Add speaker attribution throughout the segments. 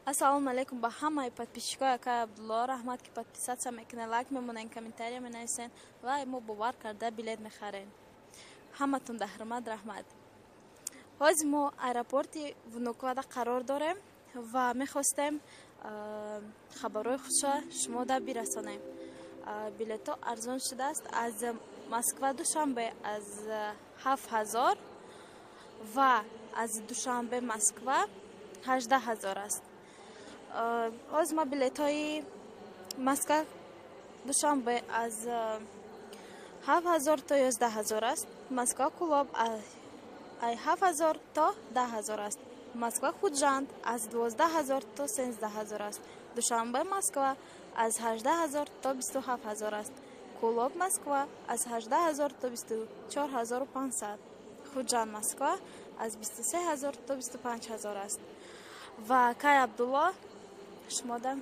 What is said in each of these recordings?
Speaker 1: Ассалому алайкум ба ҳамаи подписчикои акай Абдулло. Раҳмат, ки подписаться мекунед, лайк мемонед, комментария менависед ва мо бовар карда билет мехарем. Ҳаматон да ҳурмат, раҳмат. Ҳозир мо аэропорти Внуковада қарор дорем ва мехостем хабарҳои худша шумода бирасонем. Билетҳо арзон шудааст. Аз Москва Душанбе аз 7000 ва аз Душанбе Москва 18 000 аст. Ҳозир ма билетҳои Москва Душанбе аз 7000 то 11 000 аст. Москва Кӯлоб 7000 то 10 000 аст. Москва Хуҷанд аз 12 000 то 13 000 аст. Душанбе Москва аз 18 000 то 27 000 аст. Кӯлоб Москва аз 18 000 то 24 500. Хуҷанд Москва аз 23 000 то 25 000 аст. Ва акай Абдулло шумода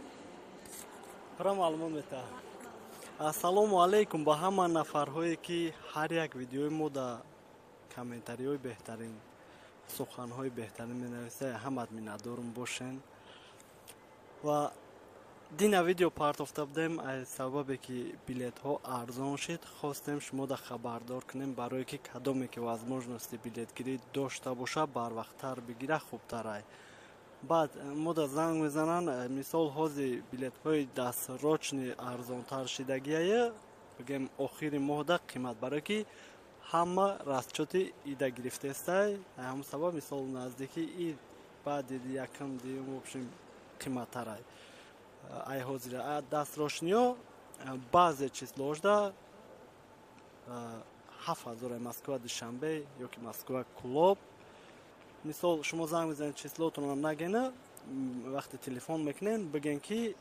Speaker 2: Пура маълумот метаҳад. Ассалому алайкум ба ҳама нафарҳое, ки ҳар як видеои мо да комментариҳои беҳтарин, суханҳои беҳтарин менависа. Ҳамат миннатдорум бошен. Ва дина видео партофта будем, аз сабабе ки билетҳо арзон шид, хостем шумода хабардор кунем, барое ки кадоме ки возможности билетгирӣ дошта боша, барвақттар бигира, хубтарай. Баъд мода занг мезананд, мисол, ҳози билетҳои дастрочни арзонтар шидагияе, бигем, охири моҳда қимат, барое ки ҳама расчёти ида гирифтестай. Ҳамн сабаб, мисол, наздики ид, баъди якум, дуюм, в общем, қиматтарай ай ҳозира. Дастрочниҳо баъзе числоошда 7000, Москва Душанбе ё ки Москва Кӯлоб. Мисол, шумо занг мезанед, числотонро нагена, вақте телефон мекунен, бигӯен, ки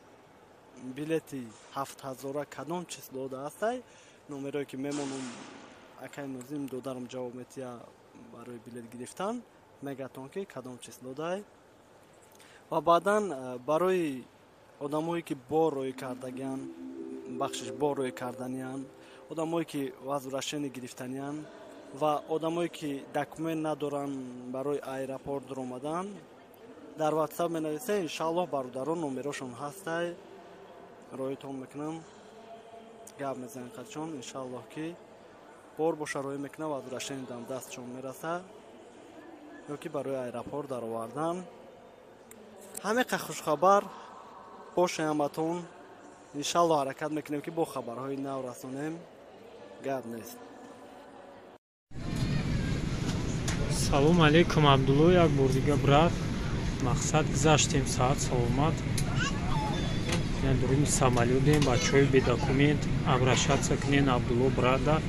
Speaker 2: билети 7000-а кадом числода ҳастай. Номерое ки мемонам, акай Нозим додарам ҷавоб метия барои билет гирифтан, мегатон, ки кадом числодай. Ва баъдан барои одамое ки бор рӯй кардагиан, бахшиш, бор рӯй карданиян, одамое ки возвращение гирифтаниян ва одамое ки документ надоранд барои аэропорт дуромадан, дар Ватсап менависен, иншааллоҳ, бародарон номерошон ҳастай, роитон мекунам, гап мезанем қадчон. Иншааллоҳ, ки бор боша, роӣ мекунам, возвращение дам дастшон мераса ё ки барои аэропорт даровардан. Ҳамеқа хушхабар боше ҳаматон. Иншаллоҳ, ҳаракат мекунем, ки бо хабарҳои нав расонем. Гап нест.
Speaker 3: Салом алейкум, Абдулло, як бор дига, брат. Мақсад гузаштем, саат саломат. Дуруни самолётем. Бачаҳои бедокумент обращаться кунен, Абдулло брата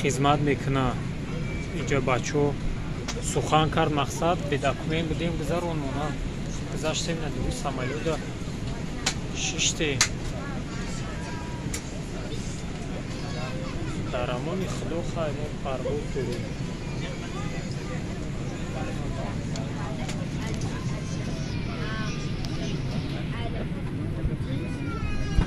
Speaker 3: хизмат мекуна. Иҷа бачаҳо сухан кард. Мақсад бедокумент будем, гузаронмона, гузаштем, на дуруни самолёта шиштем. Дар амони Худо, хайр, мо парвоз дорем.